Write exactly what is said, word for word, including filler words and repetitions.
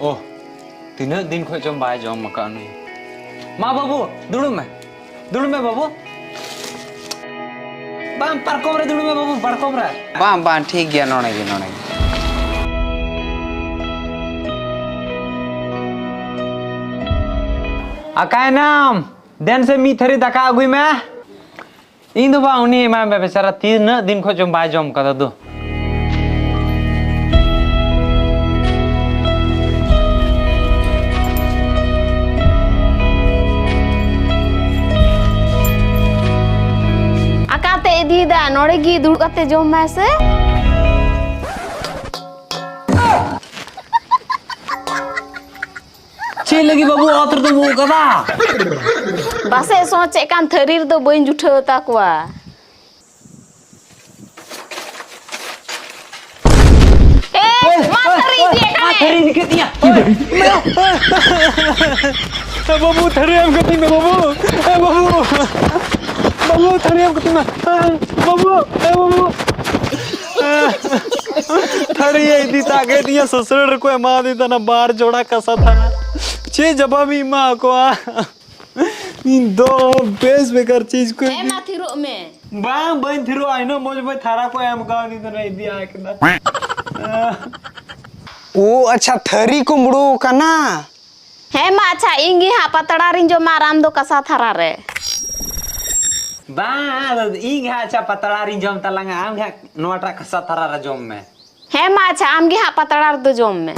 ᱳᱦ, ᱛᱤᱱᱟᱹᱜ ᱫᱤᱱ ᱠᱷᱚᱱ ᱪᱚᱝ ᱵᱟᱭ ᱡᱚᱢ ᱟᱠᱟᱫ ᱱᱩᱭ᱾ ᱢᱟ ᱵᱟᱹᱵᱩ, ᱫᱩᱲᱩᱵ ᱢᱮ᱾ ᱫᱩᱲᱩᱵ ᱢᱮ ᱵᱟᱹᱵᱩ᱾ ᱵᱟᱝ, ᱯᱟᱨᱠᱚᱢ ᱨᱮ ᱫᱩᱲᱩᱵ ᱢᱮ ᱵᱟᱹᱵᱩ, ᱯᱟᱨᱠᱚᱢ ᱨᱮ᱾ ᱵᱟᱝ, ᱵᱟᱝ, ᱴᱷᱤᱠ ᱜᱮᱭᱟ, ᱱᱚᱰᱮ ᱜᱮ, ᱱᱚᱰᱮ ᱜᱮ᱾ ᱟᱠᱟᱭᱱᱟᱢ? ᱫᱮᱱ ᱥᱮ ᱢᱤᱫ ᱛᱷᱟᱹᱨᱤ ᱫᱟᱠᱟ ᱟᱹᱜᱩᱭ ᱢᱮ᱾ ᱤᱧ ᱫᱚ ᱵᱟᱝ, ᱩᱱᱤ ᱮᱢᱟᱭ ᱢᱮ, ᱵᱮᱪᱟᱨᱟ ᱛᱤᱱᱟᱹᱜ ᱫᱤᱱ ᱠᱷᱚᱱ ᱪᱚᱝ ᱵᱟᱭ ᱡᱚᱢ ᱠᱟᱫᱟ ᱫᱩ᱾ ᱟᱠᱟᱛᱮ ᱤᱫᱤᱭᱮᱫᱟ, ᱱᱚᱰᱮ ᱜᱮ ᱫᱩᱲᱩᱵ ᱠᱟᱛᱮ ᱡᱚᱢ ᱢᱮ ᱥᱮ᱾ ᱪᱮᱫ ᱞᱟᱹᱜᱤᱫ ᱵᱟᱹᱵᱩ ᱚᱛ ᱨᱮᱫᱚ ᱩᱢᱩᱜ ᱠᱟᱫᱟ? ᱯᱟᱥᱮᱡ ᱥᱚᱸᱪᱮᱫ ᱠᱟᱱ ᱛᱷᱟᱹᱨᱤ ᱨᱮᱫᱚ ᱵᱟᱹᱧ ᱡᱩᱴᱷᱟᱹᱣ ᱛᱟᱠᱚᱣᱟ᱾ ᱮ, ᱢᱟ ᱛᱷᱟᱹᱨᱤ ᱤᱫᱤᱭᱮᱫ ᱢᱟ ᱠᱟᱱᱮ᱾ ᱛᱷᱟᱹᱨᱤ ᱤᱫᱤ ᱠᱮᱫ ᱛᱤᱧᱟ᱾ ᱮ, ᱵᱟᱹᱵᱩ, ᱛᱷᱟᱹᱨᱤ ᱮᱢ ᱠᱟᱹᱛᱤᱧ ᱢᱮ, ᱵᱟᱹᱵᱩ᱾ ᱮ, ᱵᱟᱹᱵᱩ᱾ ᱵᱟᱹᱵᱩ, ᱛᱷᱟᱹᱨᱤ ᱮᱢ ᱠᱟᱹᱛᱤᱧ ᱢᱮ᱾ ᱮ, ᱵᱟᱹᱵᱩ, ᱮ, ᱵᱟᱹᱵᱩ᱾ ᱛᱷᱟᱹᱨᱤ ᱤᱫᱤ ᱛᱟᱜᱮ ᱛᱤᱧᱟ, ᱥᱩᱥᱩᱨ ᱨᱮᱠᱚ ᱮᱢᱟᱣᱟᱫᱤᱧ ᱛᱟᱦᱮᱱᱟ ᱵᱟᱨ ᱡᱚᱲᱟ ᱠᱟᱸᱥᱟ ᱛᱷᱟᱨᱟ᱾ ᱪᱮᱫ ᱡᱟᱵᱟᱵᱤᱧ ᱮᱢᱟ ᱠᱚᱣᱟ? ᱤᱧ ᱫᱚ ᱵᱮᱥ ᱵᱮᱠᱟᱨ ᱪᱤᱡᱽ ᱠᱚ ᱦᱮᱸ, ᱢᱟ ᱛᱷᱤᱨᱚᱜ ᱢᱮ᱾ ᱵᱟᱝ, ᱵᱟᱹᱧ ᱛᱷᱤᱨᱚᱜᱼᱟ᱾ ᱤᱱᱟᱹᱜ ᱢᱚᱡᱽ ᱢᱚᱡᱽ ᱛᱷᱟᱨᱟ ᱠᱚ ᱮᱢ ᱠᱟᱣᱫᱤᱧ ᱛᱟᱦᱮᱱᱟ, ᱤᱫᱤ ᱟᱭ ᱠᱟᱱᱟ᱾ ᱳ ᱟᱪᱪᱷᱟ, ᱛᱷᱟᱹᱨᱤ ᱠᱩᱢᱵᱽᱲᱩ ᱠᱟᱱᱟ᱾ ᱦᱮᱸ ᱢᱟ ᱟᱪᱪᱷᱟ, ᱤᱧ ᱜᱮ ᱦᱟᱸᱜ ᱯᱟᱛᱲᱟ ᱨᱤᱧ ᱡᱚᱢᱟ ᱟᱨ ᱟᱢ ᱫᱚ ᱠᱟᱸᱥᱟ ᱛᱷᱟᱨᱟ ᱨᱮ᱾ ᱵᱟᱝ, ᱟᱫᱚ ᱤᱧ ᱜᱮ ᱦᱟᱸᱜ ᱟᱪᱪᱷᱟ ᱯᱟᱛᱲᱟ ᱨᱤᱧ ᱡᱚᱢ ᱛᱟᱞᱟᱝᱟ, ᱟᱢ ᱜᱮ ᱦᱟᱸᱜ ᱱᱚᱣᱟᱴᱟᱜ ᱠᱟᱸᱥᱟ ᱛᱷᱟᱨᱟ ᱨᱮ ᱡᱚᱢ ᱢᱮ᱾ ᱦᱮᱸ ᱢᱟ ᱟᱪᱪᱷᱟ, ᱟᱢ ᱜᱮ ᱦᱟᱸᱜ ᱯᱟᱛᱲᱟ ᱨᱮᱫᱚ ᱡᱚᱢ ᱢᱮ᱾